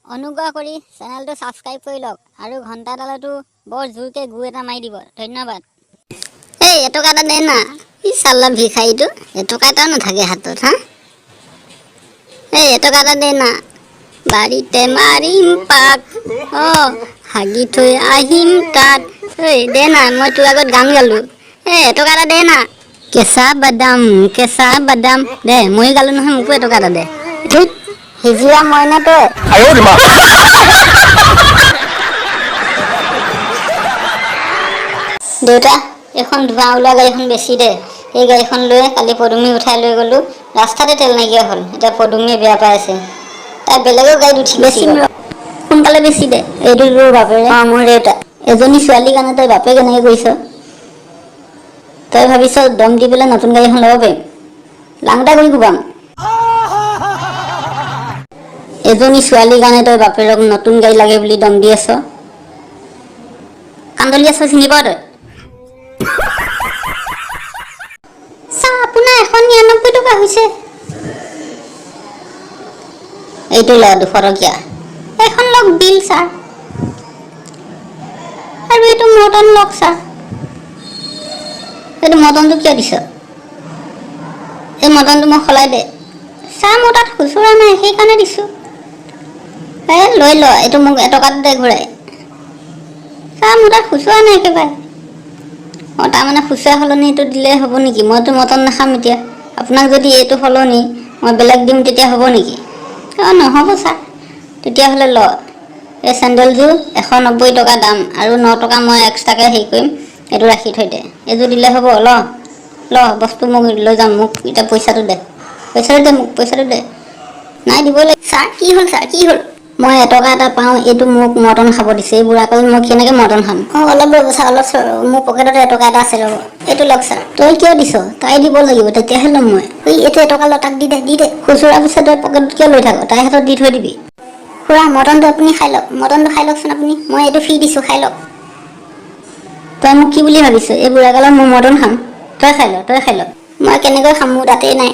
অনুগ্ৰহ কৰি চেনেলটো ছাবস্ক্ৰাইব কৰি লওক আৰু ঘণ্টাডালতো বৰ জোৰকৈ গু এটা মাৰি দিব। ধন্যবাদ। এই এটকা এটা দে না। ই চাল্লা ভিখাৰীটো, এটকা এটাও নাথাকে হাতত। হা, এই এটকা এটা দে না। বাৰীতে মাৰিম পাক, অ হাগি থৈ আহিম তাত। ঐ দে না, মই তোৰ আগত গান গালো। এই এটকা এটা দে না। কেঁচা বাদাম, কেঁচা বাদাম দে। ময়ো গালো নহয়, মোকো এটকা এটা দে। ধুইত, হিজিৰা মই নে তই? 哎呦我的妈！ দেউতা, এইখন ধোঁৱা ওলোৱা গাড়ীখন বেছি দে। এই গাড়ীখন লৈ কালি পদুমি উঠাই লৈ গ'লো, ৰাস্তাতে তেল নাইকিয়া হ'ল। এতিয়া পদুমিয়ে বেয়া পাই আছে, তাই বেলেগৰ গাড়ীত উঠি বেছি। সোনকালে বেছি দে। এইটো তোৰ বাপেৰে, অঁ মোৰ দেউতা। এজনী ছোৱালীৰ কাৰণে তই বাপেক এনেকৈ কৰিছ? তই ভাবিছ দম দি পেলাই নতুন গাড়ীখন ল'ব পাৰিম? লাংটা কৰি কোবাম। এজনী ছোৱালীৰ কাৰণে তই বাপেৰক নতুন গাড়ী লাগে বুলি দম দি আছ? কান্দলি আছ, চিনি পাৱ তই? ছাৰ, আপোনাৰ 199 টকা হৈছে। এইটো ল 200 টকীয়া। এইখন লওক বিল ছাৰ, আৰু এইটো মটন লওক ছাৰ। এইটো মটনটো কিয় দিছ? এই মটনটো মোক সলাই দে ছাৰ। মোৰ তাত খুচুৰা নাই, সেইকাৰণে দিছোঁ। এই লৈ ল এইটো, মোক এটকাটো দে ঘূৰাই। ছাৰ, মোৰ তাত খুচুৰা নাই একেবাৰে। অঁ, তাৰমানে খুচুৰা সলনি এইটো দিলে হ'ব নেকি? মইতো মটন নাখাম এতিয়া। আপোনাক যদি এইটো সলনি মই বেলেগ দিম, তেতিয়া হ'ব নেকি? অঁ, নহ'ব ছাৰ। তেতিয়াহ'লে ল এই চেণ্ডেলযোৰ, 190 টকা দাম আৰু 9 টকা মই এক্সট্ৰাকৈ হেৰি কৰিম। এইটো ৰাখি থৈ দে। এইযোৰ দিলে হ'ব। ল ল বস্তু, মোক লৈ যাম। মোক এতিয়া পইচাটো দে, পইচাটো দে মোক, পইচাটো দে। নাই, দিব লাগিব। ছাৰ, কি হ'ল? ছাৰ, কি হ'ল? মই এটকা এটা পাওঁ, এইটো মোক মটন খাব দিছে। এই বুঢ়া কালত মই কেনেকৈ মটন খাম? অঁ, অলপ ৰ'ব ছাৰ, অলপ ৰ'ব। মোৰ পকেটতে এটকা এটা আছে, ৰ'ব। এইটো লওক ছাৰ। তই কিয় দিছ? তাই দিব লাগিব, তেতিয়াহে ল'ম মই। এই এইটো এটকা ল, তাক দি দে, দি দে। খুচুৰা পিছত তই পকেটত কিয় লৈ থাক? তাইৰ হাতত দি থৈ দিবি। খুৰা, মটনটো আপুনি খাই লওক। মটনটো খাই লওকচোন আপুনি। মই এইটো ফ্ৰী দিছোঁ, খাই লওক। তই মোক কি বুলি ভাবিছ? এই বুঢ়া কালত মই মটন খাম? তই খাই ল, তই খাই ল। মই কেনেকৈ খাম? মোৰ তাতেই নাই।